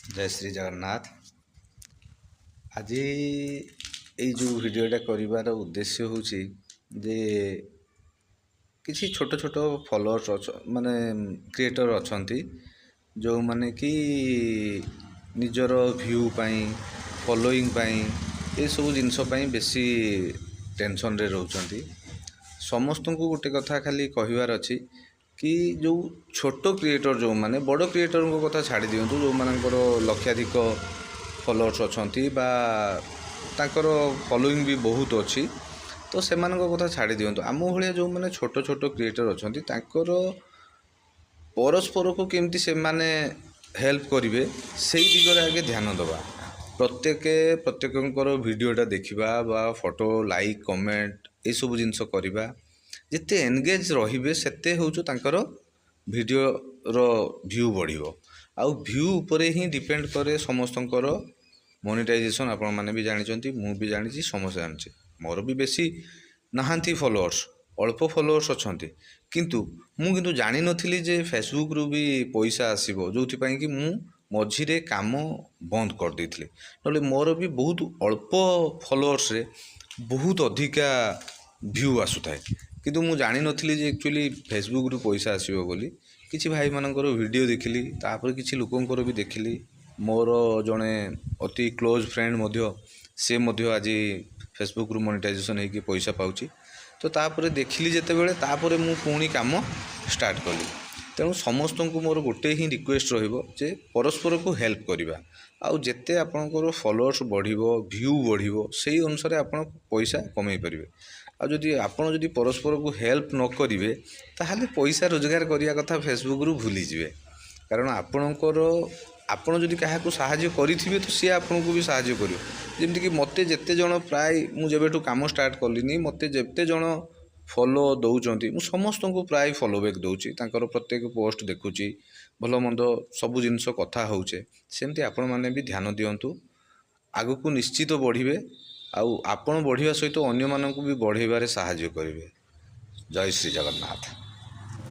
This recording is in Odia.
ଜୟ ଶ୍ରୀ ଜଗନ୍ନାଥ। ଆଜି ଏଇ ଯେଉଁ ଭିଡ଼ିଓଟା କରିବାର ଉଦ୍ଦେଶ୍ୟ ହେଉଛି ଯେ କିଛି ଛୋଟ ଛୋଟ ଫଲୋଅର୍ସ ମାନେ କ୍ରିଏଟର୍ ଅଛନ୍ତି, ଯେଉଁମାନେ କି ନିଜର ଭ୍ୟୁ ପାଇଁ, ଫଲୋଇଂ ପାଇଁ, ଏସବୁ ଜିନିଷ ପାଇଁ ବେଶୀ ଟେନସନ୍ରେ ରହୁଛନ୍ତି। ସମସ୍ତଙ୍କୁ ଗୋଟେ କଥା ଖାଲି କହିବାର ଅଛି କି ଯେଉଁ ଛୋଟ କ୍ରିଏଟର୍, ଯେଉଁମାନେ ବଡ଼ କ୍ରିଏଟର୍ଙ୍କ କଥା ଛାଡ଼ି ଦିଅନ୍ତୁ, ଯେଉଁମାନଙ୍କର ଲକ୍ଷାଧିକ ଫଲୋଅର୍ସ ଅଛନ୍ତି ବା ତାଙ୍କର ଫଲୋଇଂ ବି ବହୁତ ଅଛି, ତ ସେମାନଙ୍କ କଥା ଛାଡ଼ି ଦିଅନ୍ତୁ। ଆମ ଭଳିଆ ଯେଉଁମାନେ ଛୋଟ ଛୋଟ କ୍ରିଏଟର୍ ଅଛନ୍ତି, ତାଙ୍କର ପରସ୍ପରକୁ କେମିତି ସେମାନେ ହେଲ୍ପ କରିବେ, ସେଇ ଦିଗରେ ଆଗେ ଧ୍ୟାନ ଦେବା। ପ୍ରତ୍ୟେକ ପ୍ରତ୍ୟେକଙ୍କର ଭିଡ଼ିଓଟା ଦେଖିବା ବା ଫଟୋ ଲାଇକ୍, କମେଣ୍ଟ ଏସବୁ ଜିନିଷ କରିବା। ଯେତେ ଏନଗେଜ୍ ରହିବେ, ସେତେ ହେଉଛି ତାଙ୍କର ଭିଡ଼ିଓର ଭ୍ୟୁ ବଢ଼ିବ। ଆଉ ଭ୍ୟୁ ଉପରେ ହିଁ ଡିପେଣ୍ଡ କରେ ସମସ୍ତଙ୍କର ମନିଟାଇଜେସନ୍। ଆପଣମାନେ ବି ଜାଣିଛନ୍ତି, ମୁଁ ବି ଜାଣିଛି, ସମସ୍ତେ ଜାଣିଛି। ମୋର ବି ବେଶୀ ନାହାନ୍ତି ଫଲୋଅର୍ସ, ଅଳ୍ପ ଫଲୋଅର୍ସ ଅଛନ୍ତି। କିନ୍ତୁ ମୁଁ କିନ୍ତୁ ଜାଣିନଥିଲି ଯେ ଫେସବୁକ୍ରୁ ବି ପଇସା ଆସିବ, ଯେଉଁଥିପାଇଁ କି ମୁଁ ମଝିରେ କାମ ବନ୍ଦ କରିଦେଇଥିଲି। ନହେଲେ ମୋର ବି ବହୁତ ଅଳ୍ପ ଫଲୋଅର୍ସରେ ବହୁତ ଅଧିକା ଭ୍ୟୁ ଆସୁଥାଏ। କିନ୍ତୁ ମୁଁ ଜାଣିନଥିଲି ଯେ ଆକ୍ଚୁଆଲି ଫେସବୁକ୍ରୁ ପଇସା ଆସିବ ବୋଲି। କିଛି ଭାଇମାନଙ୍କର ଭିଡ଼ିଓ ଦେଖିଲି, ତାପରେ କିଛି ଲୋକଙ୍କର ବି ଦେଖିଲି। ମୋର ଜଣେ ଅତି କ୍ଲୋଜ୍ ଫ୍ରେଣ୍ଡ ମଧ୍ୟ, ସେ ମଧ୍ୟ ଆଜି ଫେସବୁକ୍ରୁ ମନିଟାଇଜେସନ୍ ହେଇକି ପଇସା ପାଉଛି। ତ ତାପରେ ଦେଖିଲି ଯେତେବେଳେ, ତାପରେ ମୁଁ ପୁଣି କାମ ଷ୍ଟାର୍ଟ କଲି। ତେଣୁ ସମସ୍ତଙ୍କୁ ମୋର ଗୋଟେ ହିଁ ରିକ୍ୱେଷ୍ଟ ରହିବ ଯେ ପରସ୍ପରକୁ ହେଲ୍ପ କରିବା। ଆଉ ଯେତେ ଆପଣଙ୍କର ଫଲୋଅର୍ସ ବଢ଼ିବ, ଭ୍ୟୁ ବଢ଼ିବ, ସେଇ ଅନୁସାରେ ଆପଣ ପଇସା କମେଇ ପାରିବେ। ଆଉ ଯଦି ଆପଣ ଯଦି ପରସ୍ପରକୁ ହେଲ୍ପ ନ କରିବେ, ତାହେଲେ ପଇସା ରୋଜଗାର କରିବା କଥା ଫେସବୁକ୍ରୁ ଭୁଲିଯିବେ। କାରଣ ଆପଣ ଯଦି କାହାକୁ ସାହାଯ୍ୟ କରିଥିବେ, ତ ସିଏ ଆପଣଙ୍କୁ ବି ସାହାଯ୍ୟ କରିବ। ଯେମିତିକି ମୋତେ ଯେତେ ଜଣ ପ୍ରାୟ, ମୁଁ ଯେବେଠୁ କାମ ଷ୍ଟାର୍ଟ କଲିନି, ମୋତେ ଯେତେ ଜଣ ଫଲୋ ଦେଉଛନ୍ତି, ମୁଁ ସମସ୍ତଙ୍କୁ ପ୍ରାୟ ଫଲୋ ବ୍ୟାକ୍ ଦେଉଛି, ତାଙ୍କର ପ୍ରତ୍ୟେକ ପୋଷ୍ଟ ଦେଖୁଛି, ଭଲ ମନ୍ଦ ସବୁ ଜିନିଷ କଥା ହେଉଛେ। ସେମିତି ଆପଣମାନେ ବି ଧ୍ୟାନ ଦିଅନ୍ତୁ, ଆଗକୁ ନିଶ୍ଚିତ ବଢ଼ିବେ। ଆଉ ଆପଣ ବଢ଼ିବା ସହିତ ଅନ୍ୟମାନଙ୍କୁ ବି ବଢ଼େଇବାରେ ସାହାଯ୍ୟ କରିବେ। ଜୟ ଶ୍ରୀ ଜଗନ୍ନାଥ।